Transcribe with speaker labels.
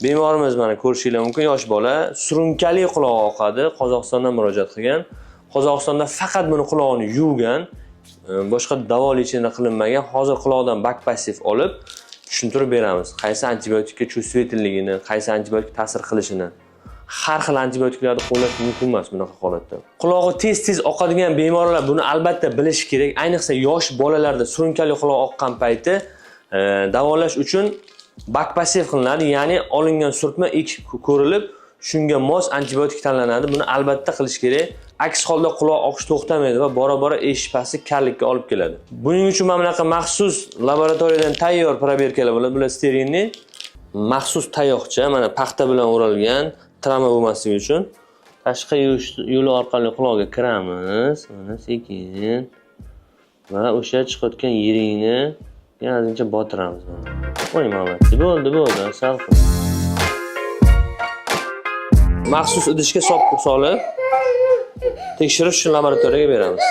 Speaker 1: Bemorimiz, mana, ko'rishinglar mumkin, yosh bola, surunkali qulog'i oqadi. Qozog'istondan murojaat qilgan. Qozog'istonda faqat buni qulog'ini yuvgan, boshqa davo лечение qilinmagan. Hozir quloqdan бакпосев olib, tushuntirib beramiz qaysi antibiotikka чувствительligini, qaysi antibiotik ta'sir qilishini. Har xil antibiotiklarni qo'llash mumkin emas bunaqa holatda. Qulog'i tez tez oqadigan bemorlar buni albatta bilishi kerak. Ayniqsa yosh bolalarda surunkali quloq oqqan payti davolash uchun бакпосев qilinadi, ya'ni olingan surtma ekib ko'rilib, shunga mos antibiotik tanlanadi. Buni albatta qilish kerak, aks holda quloq oqish to'xtamaydi va bora bora eshitish pasti, karlikka olib keladi. Buning uchun mana bunaqa maxsus laboratoriyadan tayyor пробирка lar bo'ladi. Bular стерильный, maxsus tayoqcha, mana, paxta bilan o'ralgan, travma bo'lmasligi uchun. Tashqi yuvish yo'li orqali quloqga kiramiz, mana, sekin va o'sha chiqayotgan yiringni ozgincha botiramiz, mana. Voy, молодцы, bo'ldi, bo'ldi, salqin. Maxsus idishga solib tekshirib, shu laboratoriyaga beramiz.